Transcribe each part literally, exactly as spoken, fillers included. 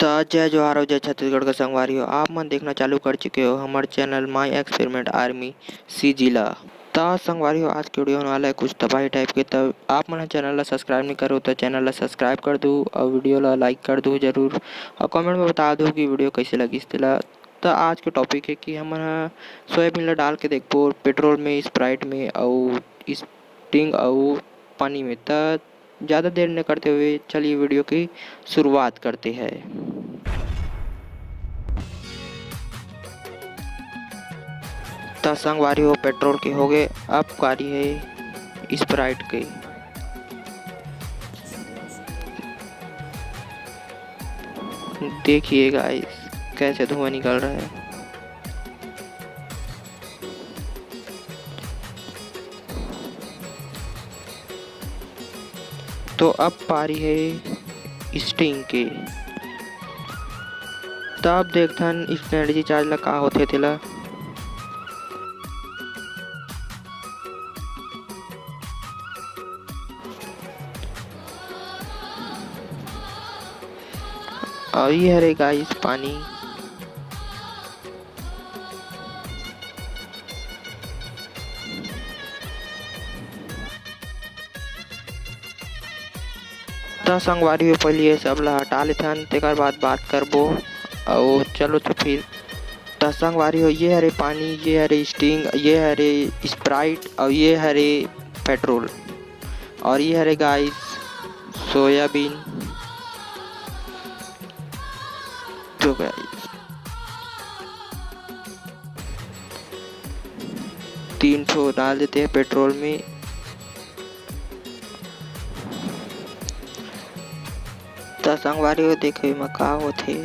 त जय जोहार अउ जय छत्तीसगढ़ के संगवारी हो, आप मन देखना चालू कर चुके हो हमर channel My Experiment Army C G ला। त संगवारी हो, आज के वीडियो होने वाला है कुछ तबाही टाइप के। त आप मन ह चैनल ला सब्सक्राइब नहीं करो त चैनल ला सब्सक्राइब कर दू अउ वीडियो ला लाइक कर दू जरूर, अउ कमेंट में बता दू कि वीडियो कैसे लगिस तेला। त आज के टॉपिक है कि हमन ह सोयाबीन ला डाल के देखबो पेट्रोल में, स्प्राइट में अउ स्टिंग अउ पानी में। त ज़्यादा देर न करते हुए चलिए वीडियो की शुरुआत करते हैं। त संगवारी हो, पेट्रोल के हो गए, अब बारी है स्प्राइट के। देखिए गाइस, कैसे धुआं निकल रहा है। तो अब पारी है स्टिंग के। तब देखथन स्ट्रेटजी चार्ज ला का होथे तेला। अउ ये हरे गाइस पानी। त संगवारी हो, पहले ये सब ला हटा लेथन, तेकर बाद बात करबो। अउ चलो तो फिर, त संगवारी हो, ये हरे पानी, ये हरे स्टिंग, ये हरे स्प्राइट अउ ये हरे पेट्रोल अउ ये हरे गाइस सोयाबीन। तो गाइस, तीन ठो डाल देते हैं पेट्रोल में। त संगवारी हो, देखो एमा का होथे।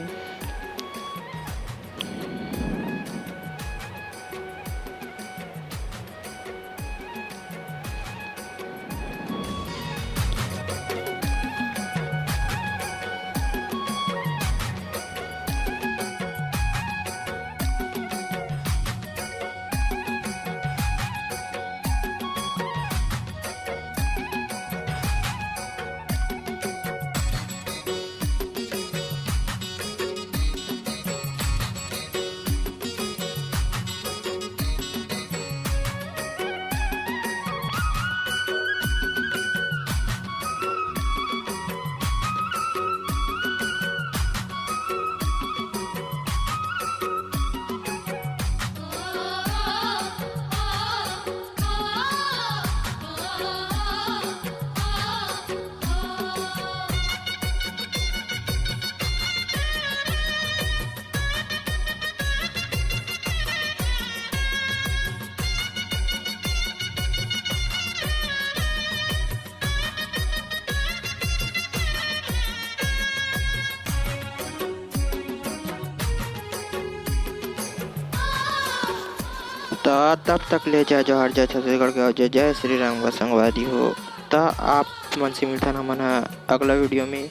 त तब तक ले जय जोहार, जय छत्तीसगढ़ के, जय जय श्री राम का संगवारी हो। त आप मन से मिलथन हमन ह अगला वीडियो में।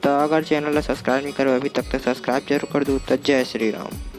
त अगर चैनल ला सब्सक्राइब नहीं करे अभी तक, त सब्सक्राइब जरूर कर दू। त जय श्री राम।